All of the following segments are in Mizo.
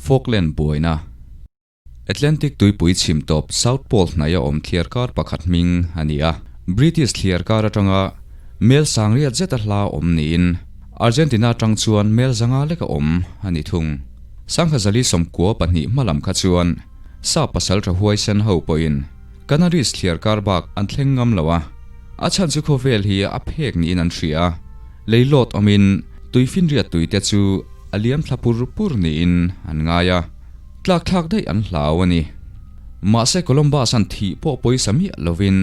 Falkland buaina. Atlantic tuipui chhim tawp South Pole hnaia awm thliarkar pakhat hming a ni a. British thliarkar atanga mel sangriat zeta hla awm niin Argentina atang chuan mel zanga leka awm a ni thung. Sangkhazali 92 hma lam kha chuan sa pasal tha huaisen ho pawhin Canaries thliarkar bak an thleng ngam lo a, a chhan chu khawvel hi a phek niin an hria a, leilawt awmin tuifinriat tuite chu a liam thla pur pur niin an ngai a, tlakthlak daih an hlau a ni. Mahse Columbus an thih pawh pawisa miah lovin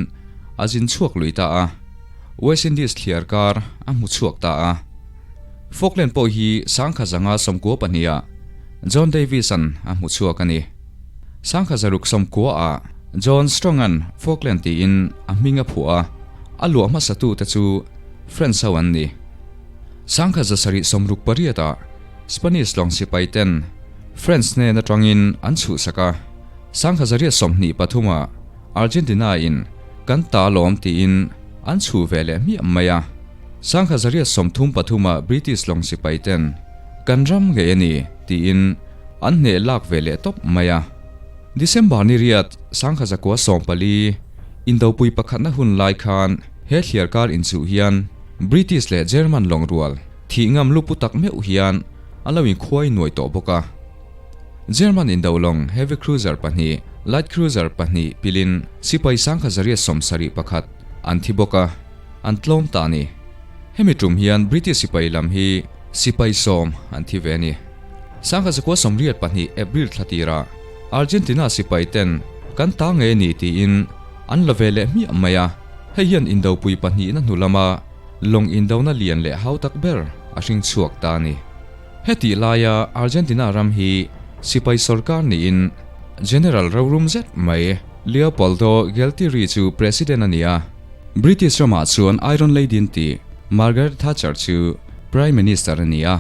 a zin chhuak lui ta a, West Indies thliarkar a hmu chhuak ta a. Falkland pawh hi sangkha zanga 92 ah John Davis-a'n a hmu chhuak a ni. 1690 ah John Strong-a'n Falkland tiin a hming a phuah a, a luah hmasatute chu French ho an ni. 1768 ah Spanish lawng sipai ten French hnen atangin an chhuhsak a, 1823 ah Argentina in kan ta lawm tiin an chhuh ve leh hmiah mai a. 1833 ah British lawng sipai ten kan ram ngei a ni tiin an hneh lak ve leh tawp mai a. December ni riat 1914 Indopui pakhatna hun lai khan he thliarkar inchuh hian British leh German lawng rual thih ngam lu pu tak meuh hian an lo inkhuai nuai tawh bawk a. German indo lawng heavy cruiser pahnih, light cruiser pahnih pilin sipai 1871 an thi bawk a, an tlawm ta a ni. Hemi tum hian British sipai lam hi sipai 10 an thi ve a ni. 1982 April thla tirah Argentina sipai ten kan ta ngei a ni tiin an la ve leh hmiah mai a, hei hian indopui pahnihna hnu lama lawng indona lian leh hau tak ber a hring chhuak ta a ni. Hetih laia Argentina ram hi sipai sorkar niin General rorum zet mai Leopoldo Galtieri chu President a ni a. British ramah chuan Iron Lady an tih Margaret Thatcher chu Prime Minister a ni a.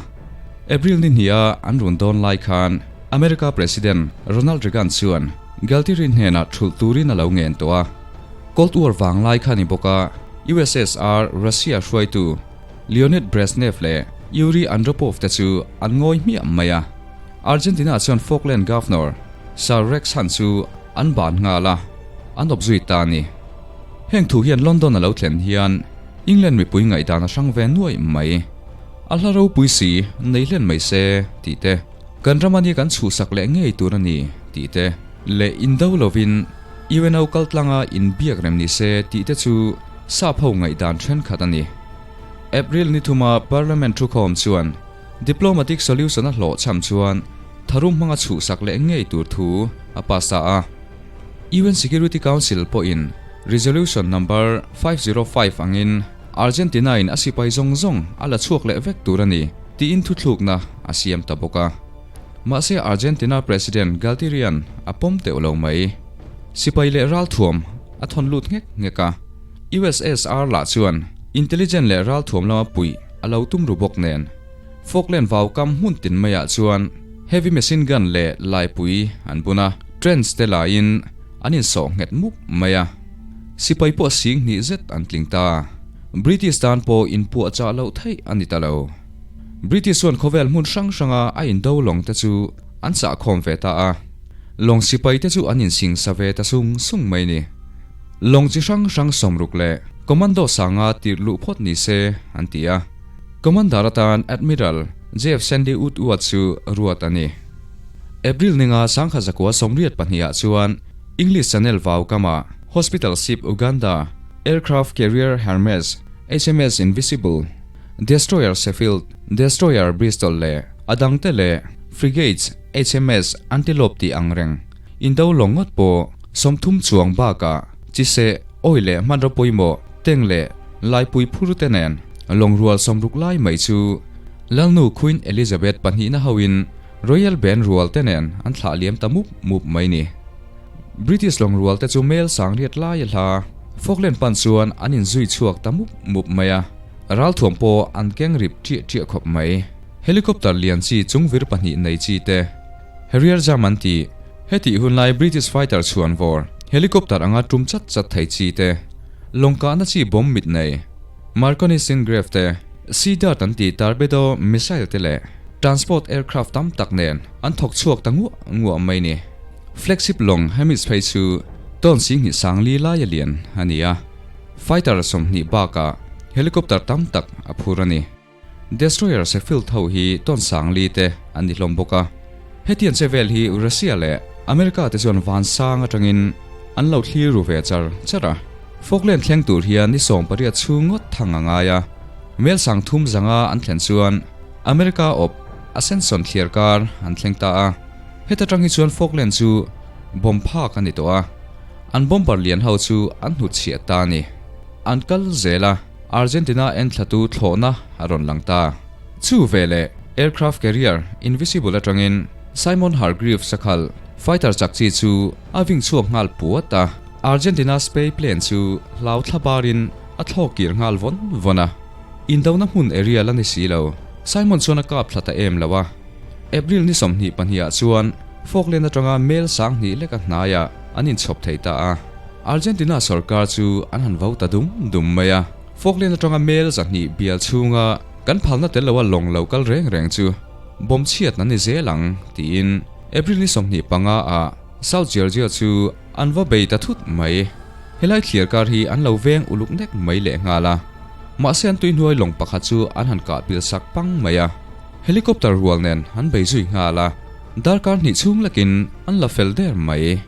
April ni hniha an run dawn lai khan America President Ronald Reagan chuan Galtieri hnenah thulh turin a lo ngen tawh a. Cold War vang lai kha ni bawk a, USSR Russia hruaitu Leonid Brezhnev leh Yuri Andropov te chu an ngawi hmiah mai a. Argentina chuan Falkland Governor Sir Rex Hunt chu an ban nghal a, an awp zui ta a ni. Heng thu hian London a lo thlen hian England mipui ngaihdan a hrang ve nuai mai. A hla ropui si, nei hlen mai se, tih te, kan ram ania kan chhuhsak leh ngei tur a ni, tih te, leh indo lovin UNO kaltlanga inbiak rem ni se tih te chu sap ho ngaihdan thenkhat a ni. April ni thuma Parliament thukhawm chuan diplomatic solution a hlawhchham chuan tharum hmanga chhuhsak leh ngei tur thu a pass ta a. UN Security Council pawhin Resolution number 505 angin Argentina in a sipai zawng zawng a la chhuak leh vek tur a ni tiin thuthlukna a siam ta bawk a. Mahse Argentina President Galtierian a pawm teuh lo mai. Sipai leh ralthuam a thawn lut nghek nghek a. USSR lah chuan intelligent leh ralthuam lama puih a lo tum ru bawk nen. Falkland vau kam hmun tin maiah chuan heavy machine gun leh laipui an bun a, trench te laiin an insawh nghet mup mai a. Sipai pawh sing hnih zet an tling ta. British tan pawh inpuah chah loh theih a ni ta lo. British chuan khawvel hmun hrang hranga a indo lawng te chu an chah khawm ve ta a. Lawng sipai te chu an insing sa ve ta sung sung mai ni. Lawng chi hrang hrang 60 leh commando sanga tirh luh phawt ni se an ti a. Commander atan Admiral Jeff Sandy Woodward chu ruat a ni. April ninga 1982 ah chuan English Channel vau kama Hospital Ship Uganda, Aircraft Carrier Hermes, HMS Invisible, Destroyer Sheffield, Destroyer Bristol leh a dangte leh Frigates HMS Antelope tih ang reng indo lawng ngawt pawh 30 chuang bakah chiseh, oil leh hmanraw pawimawh, tank leh laipui phur te nen lawng rual 60 lai mai chu Lalnu Queen Elizabeth pahnihna hoin Royal Band rual te nen an thlah liam ta mup mup mai ni. British lawng rual te chu mel sangriat lai a hla Falkland pan chuan an inzui chhuak ta mup mup mai a, ralthuam pawh an keng rip ṭiah ṭiah khawp mai. Helicopter lian chi chung vir pahnih nei chi te Harrier jam an ti. Hetih hun lai British fighter chhuan vawr helicopter anga tum chat chat thei chi te, lawng kahna chi bomb mit nei Marconi Singrave te, Sea Dart an ti torpedo missile te leh. Transport aircraft tam tak nen an thawk chhuak ta nguah nguah mai ni. Flagship lawng Hamish phei chu tawn 20 sangli laia lian a ni a, fighter 20 bakah helicopter tam tak a phur a ni. Destroyer Sheffield ho hi tawn sangli te an ni hlawm bawk a. Hetiang che vel hi Russia leh America te chuan van sang atangin an lo thlir ru ve char char a. Falkland thleng tur hian ni 18 chhung ngawt thang a ngai a. Mel 30 zanga an thlen chuan America awp Ascension thliar kar an thleng ta a. Heta tang hi chuan Falkland chu bomb phak a ni tawh a. An bomber lian ho chu an hnutchhiah ta a ni. An kal zel a. Argentina enthlatu thlawhna a rawn lang ta. Chu veleh aircraft carrier Invisible atangin Simon Hargreaves a khalh fighter chak chi chu a ving chhuak nghal puat a. Argentina spy plane chu hlau thla barin a thlawk kir nghal vawn vawn a. Indona hmun area la ni si lo. Simon chuan a kap thla ta em lo a. April ni 22 ah chuan Falkland atanga mel 2000 leka hnaiah an inchhawp thei ta a. Argentina sorkar chu an han vo ta dum dum mai a. Falkland atanga mel 200 bial chhunga kan phalna tel loa lawng lo kal reng reng chu bomb chhiat an ni zel ang tiin April ni 25 ah South Georgia chu an va bei ta thut mai. Helai thliar kar hi an lo veng uluk nek mai leh nghal a. Mahse an tuihnuai lawng pakhat chu an han kah pil sak pang mai a. Helicopter rual nen an bei zui nghal a. Darkar hnih chhung lekin an la fel der mai.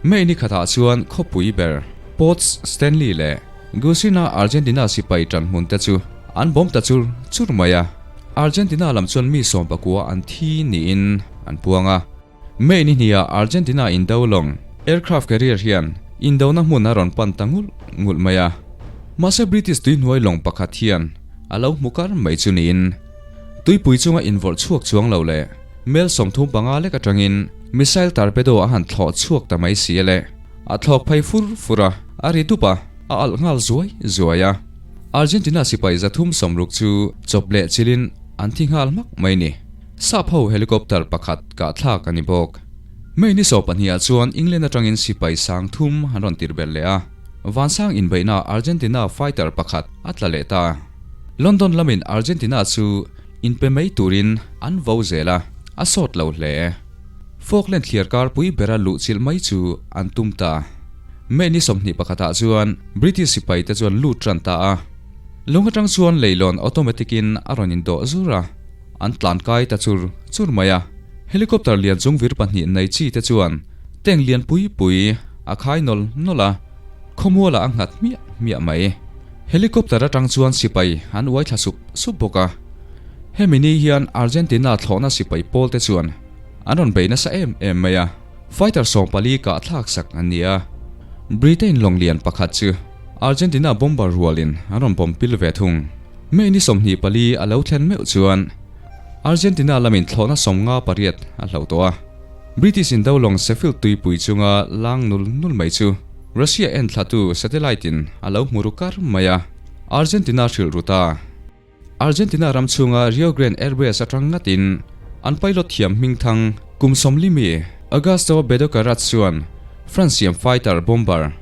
May ni khatah chuan khawpui ber Port Stanley leh Gusina Argentina sipai tan hmun te chu an bomb ta chur chur mai a. Argentina lam chuan mi 19 an thi niin an puang a. May ni hniah Argentina indo lawng aircraft carrier hian indona hmun a rawn pan ta ngulh ngulh mai a. Mahse British tuihnuai lawng pakhat hian a lo hmu kar mai chu niin tuipui chunga invawrh chhuak chuang lo leh mel 35 lek atangin missile torpedo a han thlawh chhuak ta mai si le. A thlawk phei fur fur a, a ri dup a, a alh nghal zuai zuai a. Argentina sipai 360 chu chawp leh chilin an thi nghal hmak mai ni. Sap ho helicopter pakhat kah thlak a ni bawk. May ni 12 ah chuan England atangin sipai 3000 an rawn tir belh leh a. Vansang inbeihna Argentina fighter pakhat a tla leh ta. London lamin Argentina chu inpe mai turin an vo zel a, a sawt lo hle. Falkland thliar kar pui bera luh chilh mai chu an tum ta. May ni 21 ah chuan British sipai te chuan lut tan ta a. Lung atang chuan leilawn automatic in a rawn indawh zur a, an tlan kai ta chur chur mai a. Helicopter lian chung vir pahnih nei chi te chuan tank lian pui pui a khai nawl nawl a, khawmualah a nghat hmiah hmiah mai. Helicopter atang chuan sipai an uai thla sup sup bawk a. Hemi ni hian Argentina thlawhna sipai pawl te chuan an rawn bei nasa em em mai a, fighter 14 kah thlak sak an ni a. Britain lawng lian pakhat chu Argentina bomber rualin an rawn bomb pil ve thung. May ni 24 a lo thlen meuh chuan Argentina lamin thlawhna 58 a hloh tawh a. British indo lawng Sheffield tuipui chunga lang nul nul mai chu Russia en thlatu satellite in a lo hmu ru kar mai a, Argentina hrilh ru ta. Argentina ram chhunga Rio Grande Airbase atang ngatin an pilot thiam hming thang kum 40 mi Augusto Bedokarat chuan France siam fighter bomber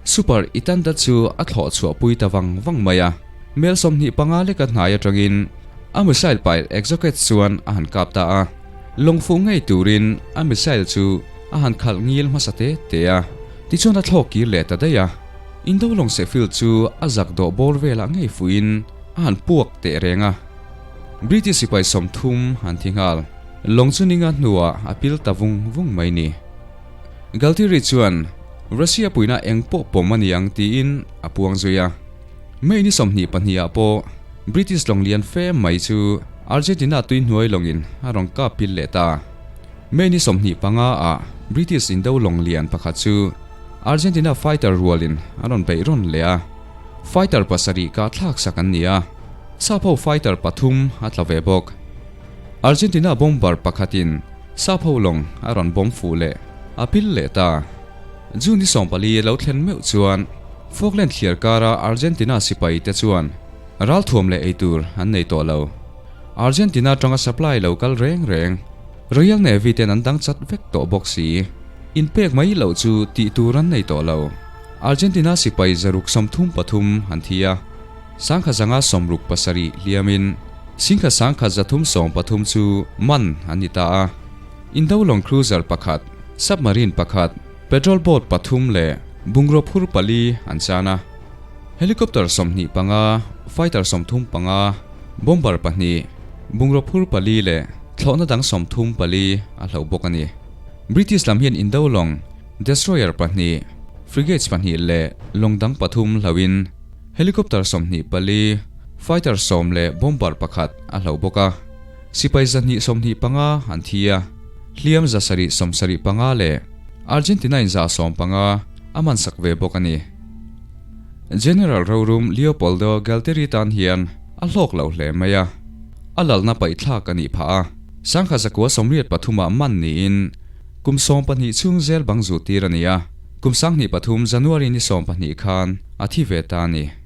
Super Etendard chu a thlawh chhuah pui ta vang vang mai a. Mel 25 leka hnai atangin a missile pai Exocet chuan a han kap ta a. Lawng fuh ngei turin a missile chu a han khalh ngil hmasa te te a, tichuan a thlawk kir leh ta daih a. Indo lawng Sheffield chu a zak dawh bawr velah ngei fuhin a han puak teh reng a. British sipai 30 an thi nghal. Lawng chu ninga hnuah a pil ta vung vung mai ni. Galtieri chuan Russia puina eng pawh pawm a ni ang tiin a puang zui a. May ni 22 ah pawh British lawng lian fe mai chu Argentina tuihnuai lawngin a rawn kap pil leh ta. May ni 25 ah British indo lawng lian pakhat chu Argentina fighter rualin a rawn beih rawn leh a. Fighter pasarih kah thlak sak an ni a. Sap ho fighter pathum a tla ve bawk. Argentina bomber pakhatin sap ho lawng a rawn bomb fuh leh a pil leh ta. June ni 14 lo thlen meuh chuan Falkland thliar kara Argentina sipai te chuan ralthuam leh eitur an nei tawh lo. Argentina tanga supply lo kal reng reng Royal Navy ten an dang chat vek tawh bawk si. Inpek mai loh chu tih tur an nei tawh lo. Argentina sipai 633 an thi a, 1167 hliamin. Singkhat 1313 chu man an ni ta a. Indo lawng cruiser pakhat, submarine pakhat, patrol boat pathum leh bungraw phur pali an chan a. Helicopter 25, fighter 35, bomber pahnih, bungraw phur pali leh thlawhna dang 34 a hloh bawk a ni. British lam hian Indo lawng destroyer pahnih, frigates pahnih leh lawng dang pathum hlohin helicopter 24, fighter sawm leh bomber pakhat a hloh bawk a. Sipai 225 an thi a, hliam 775 leh Argentina in 150 a man sak ve bawk a ni. General rorum Leopoldo Galtieri tan hian a hlawk lo hle mai a, a lalna paihthlak a nih phah a. 1983 ah man niin kum 12 chhung zel bang zu tir a ni a, kum 2003 January ni 12 khan a thi ve ta a ni.